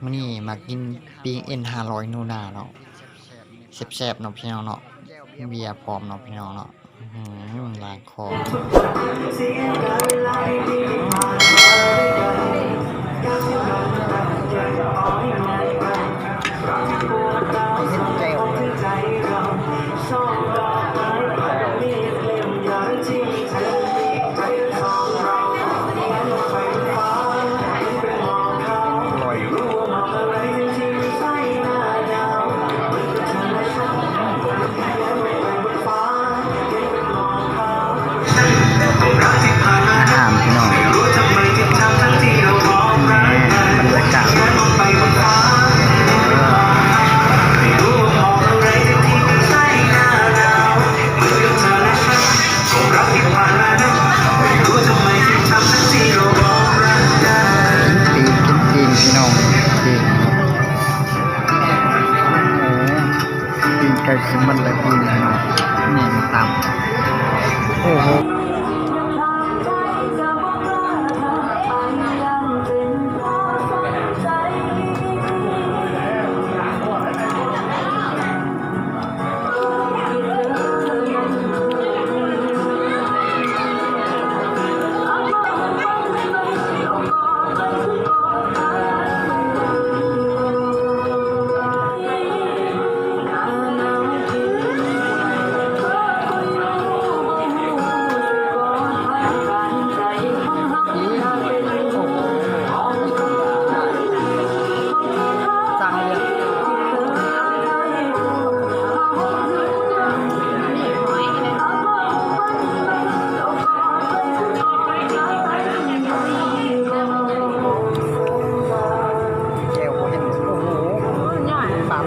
ມື້ນີ້ມາກິນປີ້ງເອັນຫ້າຮ້ອຍນູນາເນາະ ແຊບໆເນາະພີ່ນ້ອງເນາະ ເບຍພ້ອມເນາະພີ່ນ້ອງເນາະ. ອືມ ລ້າງຄໍ. ອາຫານພີ່ນ້ອງ ແມ່ນບັນຍາກາດ ເອີ ກິນປີ້ງ ກິນປີ້ງພີ່ນ້ອງ ປີ້ງ ໂອ້ໂຫ ປີ້ງໄກ່ຊິໝົດແລ້ວ ປີ້ງພີ່ນ້ອງ ແມ່ນຕຳ ໂອ້ໂຫ. ແຈ່ວບໍ່ເຫັນ ໂອ້ໂຫ ປາບ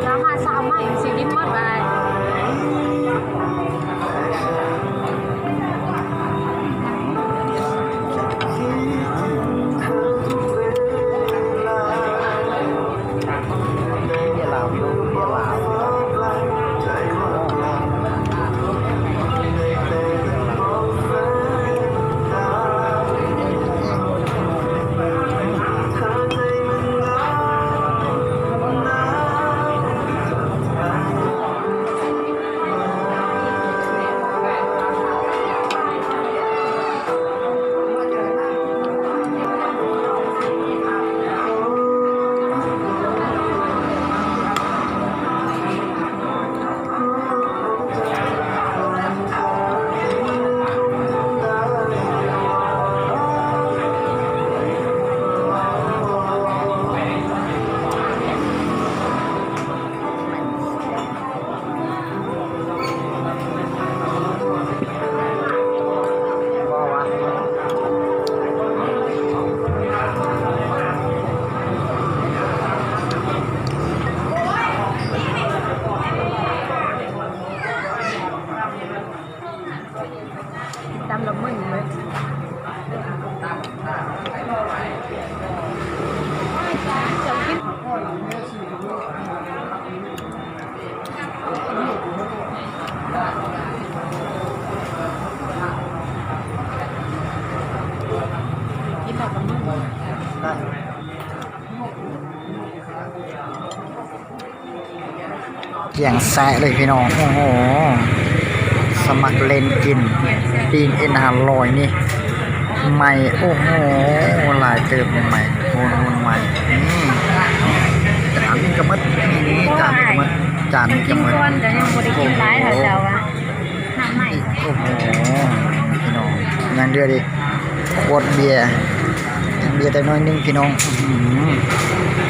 ລາວຫາສາວໃໝ່ ຊິກິນໝົດບໍ່ອ້າຍ? ຕຳລະເມີນເລີຍ ເຈົ້າກິນ ກິນແລ້ວກໍເມືອ. ກຽງແຊະເລີຍພີ່ນ້ອງ ໂອ້ໂຫ ສະໝັກເຫຼັ້ນກິນ ປີ້ງເອັນຫ້າຮ້ອຍນີ້ ໃໝ່ ໂອ້ໂຫ ຫຼາຍເຕີບ ໃໝ່ ໂອ້ໂຫ ໃໝ່ ອືມ ຈານນີ້ກໍໝົດ ນີ້ ຈານນີ້ກໍໝົດ ຈານນີ້ກໍໝົດ ກິນກ່ອນ ກໍຍັງບໍ່ໄດ້ກິນຫຼາຍເທົ່າເຈົ້າວ່າ ໂອ້ໂຫ ພີ່ນ້ອງ ຍັງເຫຼືອອີກ ຂວດເບຍ ເບຍແຕ່ໜ້ອຍໜຶ່ງພີ່ນ້ອງ ອື.